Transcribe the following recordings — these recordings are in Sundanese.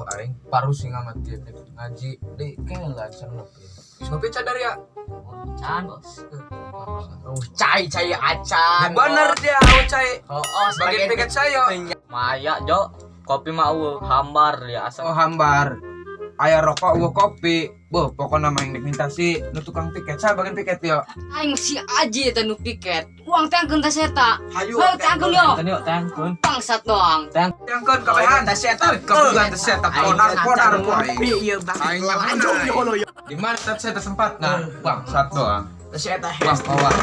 Aing parusing amat dia ngaji di kela can ngopi. Geus ngopi can dari ya? Can, Bos. Oh, cai cai acan. Bener dia, oh cai. Oh, Bagian piket saya. Maya, Jo. Kopi mah eueuh, hambar ya asa. Oh hambar. Aya rokok eueuh kopi. Boh, pokoknya mah yang minta si nu tukang tiket. Saya bagian piket yo. Aing si Aji eta nu piket. Uang tangkeun teh eta. Hayu. Heuh tangkeun yo. Tangkeun yuk, tangkeun. Bangsat doang. Tangkeun kabehan. Teh eta. Kabehan teh eta ponar ponar ku aing. Iya, bang. Aing yo. Di mana teh eta tempat? Nah, bangsat doang. Teh eta. Wah, wah.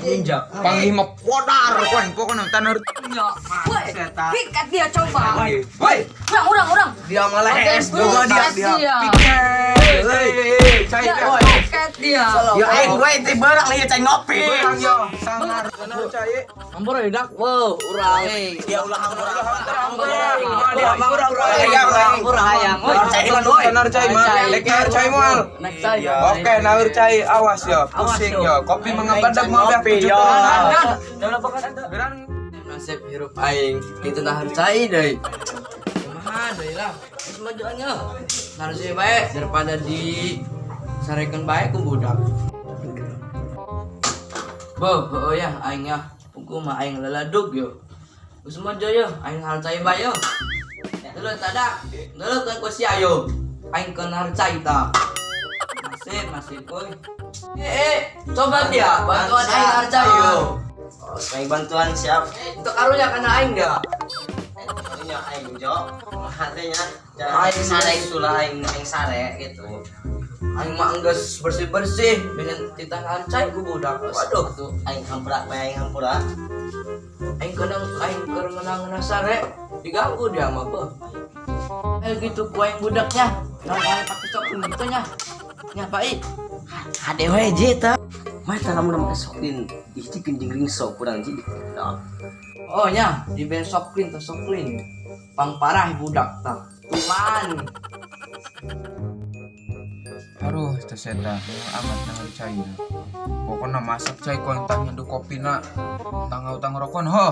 Ninja. Panggih mah podar ku aing pokokna tanah. Woi, piket dia coba. Woi, Urang urang urang. Dia malah es juga dia dia. piket. Hei, cai. Ya, piket dia. Ya aing we teh beurang lieu cai ngopi. Beurang yo, sangar. Bener cai. Hampur ya, Wow, urang. Dia ulah hampura. Dia Hampura hayang Hampura hayang. Woi, Cai lan woi. Naur cai mah, lek naur cai moal. Nek cai. Oke, naur cai awas yo, pusing yo. Kopi mengebadak mau beak Ngopi, tujuh yo. Geran. Nasib hirup aing itu nah cai deui. Kumaha deui lah. Geus majuan yo. Harusnya bae daripada di sarekeun bae ku budak. Boh, oh ya aing ya. Pungku mah aing leledug yo. Geus maju yo, aing harus cai bae yo. Dulu tadak. Dulu kan ku sia yo. Aing keun harus cai ta. Nasib, nasib euy. Eh, eh, coba dia bantuan aing harus cai yo. Oh, aing bantuan siap. Untuk karunya karena aing dia. Karunya aing jo. Hatenya aing sare itulah aing aing sare gitu. Aing mah enggeus bersih-bersih dengan titah hancai ku budak. Waduh Tuh aing hampura bae aing hampura. Aing kadang aing keur ngeunah-ngeunah sare diganggu dia mah beuh. Eh gitu ku aing budaknya. Nah, aing pakai soklin gitu nya. Nya Pak I. Hade we je ta. Mah tah lamun make soklin istikeun jeung ringso kurang ji. Oh nya, di band soklin teh soklin. Pang parah budak tah. Tuman. Aduh, teh eta amat naur cai. Pokoknya masak cai ku aing nyeduh kopina. Tangga utang rokon ho.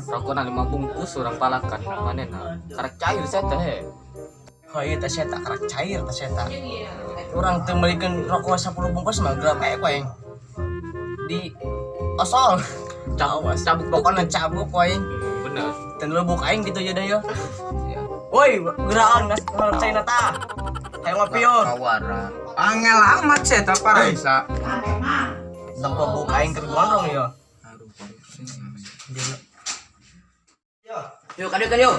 Rokona 5 bungkus urang palakan manehna. Karek cair saya teh. Oh iya teh eta karak cair teh eta. Urang teu meulikeun rokok 10 bungkus mah geura bae ku aing. Di osol. Cabuk, cabuk. Pokoknya cabuk ku aing. Bener. Teu lubuk aing gitu ya yo. Woi, gerakan nas cai na ta. Hayo ngopi yo. Kawara. Angel amat sih eta parangsa. Tempo buk aing keur gondrong yo. Aduh, pusing. Yuk kadieu kadieu.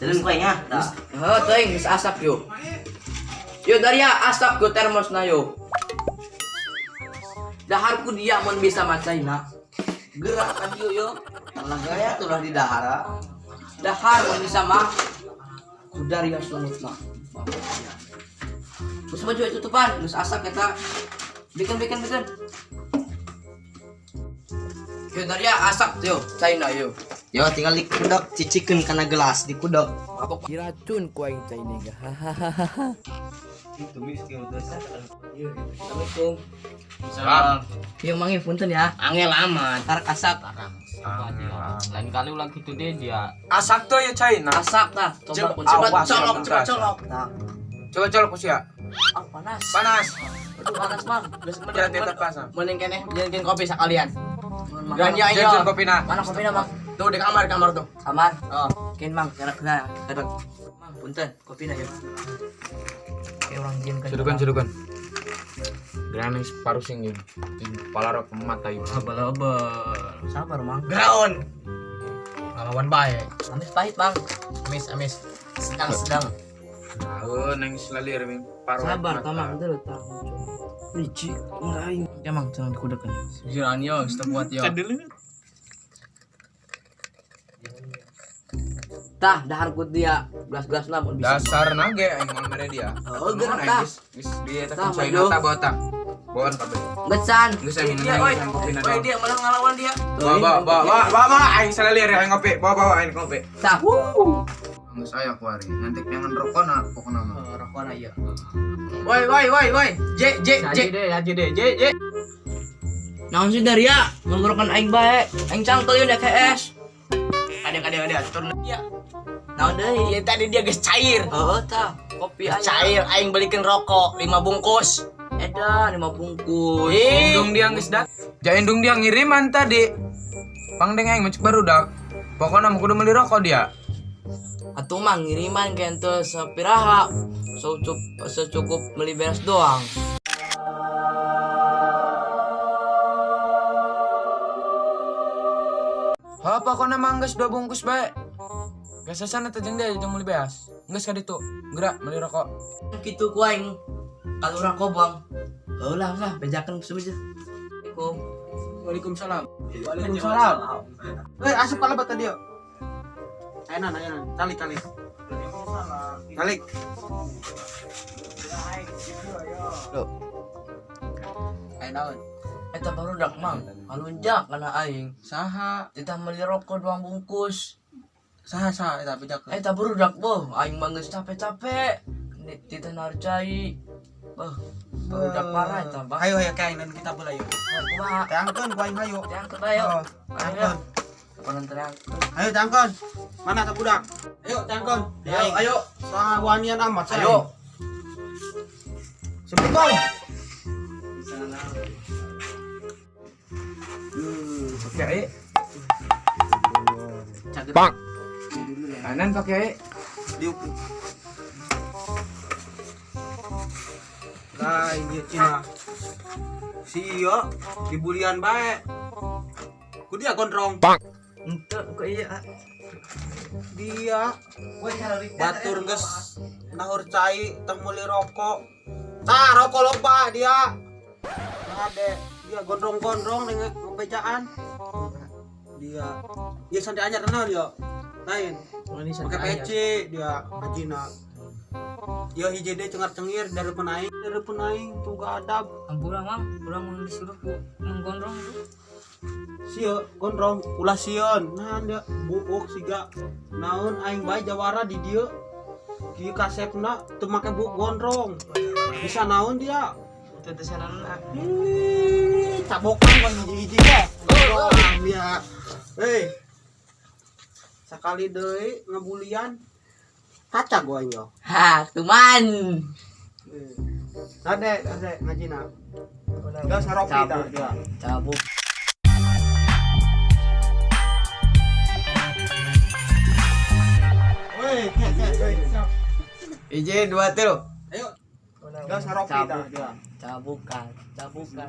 Jalan ku aing ah. Tah. Heuh teuing geus asap yo. Yo Daria asap go termosna yo. Dahar ku dia mun bisa macaina. Gerak ka dieu yo. Alah gaya tuh lah di dahara. Dahar mun bisa mah. Ku Daria sungutna. Geus maju tutupan, geus asap eta. Bikin bikin bikin. Yo Daria asap yo, caina yo. Yo tinggal dikudok, cicikeun kana gelas dikudok. Mabok diracun ku aing caina ge. Hahaha. Assalamualaikum. Salam. Yo mangi punten ya. Angel amat. Ntar kasap. Lain kali ulah gitu deh dia. Asak tuh ya cai nah. Asap tah. Coba Coba, kun. Coba Awas, colok, awas. coba colok. Tah. Coba colok usia. Ah, panas. Panas. Aduh, panas, Mang. Geus Berarti tetap pasang. mending keneh jieunkeun kopi sekalian. Mana Dan ya Jieun iya. kopi nah. Mana kopina, Mang? Tuh di kamar kamar tuh. Kamar. Oh. Kin, Mang, jarak kena. Kadang. Mang, punten, kopina ya. Kayak orang diem kan. Cedukan cedukan. Granis parusing yun. Palarok mata yun. Abal-abal. Sabar, Mang. Ground. Ngalawan bae. Amis pahit, Bang. Amis amis. Sedang-sedang. Oh, neng selalir min. Paruh. Sabar, tamang dulu tah. Biji, mulai. Ya, Mang, jangan dikudakan ya. Jujuran yo, stop buat yo. Tah, dahar ku dia. Gelas-gelas lah mun bisa. Dasar nage aing mau mere dia. Oh, gerak tah. Geus geus dia eta Tah, cai maju. nata bawa tah. Bawaan kabeh. Gecan. Geus aing Dia, minum oi. aing kopi na Oi, dia malah ngelawan dia. Bawa bawa bawa bawa bawa aing selalir aing ngopi. Bawa bawa aing ngopi. Tah. Geus aya ku ari. Nanti jangan rokona pokona mah. Oh, rokona iya. Woi, woi, woi, woi. J J J. deh, aja deh, J J. Naon sih Daria? Ngomorokan aing bae. Aing cangkel yeuh KS. Ada ada ada turun dia. Naon deui? Iya tadi dia geus cair. Heeh tah, kopi Geus aya. cair aing belikin rokok 5 bungkus. Edan 5 bungkus. Ih, Indung dia geus dat. Ja indung dia ngiriman tadi. Pangdeng aing mencek barudak. Pokoknya mah kudu meuli rokok dia. Atuh mah ngiriman ke ente sapiraha. Secukup beli beras doang. Ha pokoknya mah geus 2 bungkus bae. Geus sasana teh jeung dia jeung meuli beas. Geus ka ditu. Geura meuli rokok. Kitu ku aing. Kalau rokok bang. Heulah lah, bejakeun sebeja. Assalamualaikum. Waalaikumsalam. Waalaikumsalam. Eh, asup ka lebat tadi yo. Ayeuna, ayeuna. Calik, calik. Calik. Ayo naon? Eta barudak mang, halunjak kana aing. Saha? Titah meuli rokok 2 bungkus. Saha saha eta bejakeun? Eta barudak boh, aing mah geus capek-capek. Titah narcai. Boh, barudak parah eta bang. Hayo hayo kayak dan kita bola yuk. Kumaha? Tangkeun ku aing hayo. Terangkeun bae yo. Oh, Ayo. tangkeun. Kapan terangkeun? Ayo tangkeun. Mana ta budak? Ayo tangkeun. Ayo, ayo. Saha wanian amat saya. Ayo. Assalamualaikum. Pakai. Bang. Kanan pakai. Diuk. Lah ini Cina. Si iyo dibulian bae. Ku dia gondrong. Ente kok iya. Dia batur geus nahur cai teu meuli rokok. Tah rokok loba dia. Nah de, dia gondrong-gondrong dengan ngebejaan. Dia dia santri anyar kenal dia. Lain. Pakai peci dia hajina. Dia hiji deui cengar-cengir dari penaing tuh gak adab. Ampura mang, urang mun disuruh ku menggondrong tuh. Sieun gondrong ulah sieun. Nah dia buuk siga naon aing bae jawara di dieu. Kieu kasepna teu make buuk gondrong. Bisa naon dia? Teu teh sanana. Ih, cabokan kan hiji-hiji teh. Gondrong dia. Hei. Sakali deui ngebulian kaca gua aing yo. Ha, tuman. Ade, ade ngajina. Geus ngaropi tah dia. Cabuk. Woi, ke ke woi. Ije 2 3. Ayo. Geus ngaropi tah dia. Cabukan, cabukan.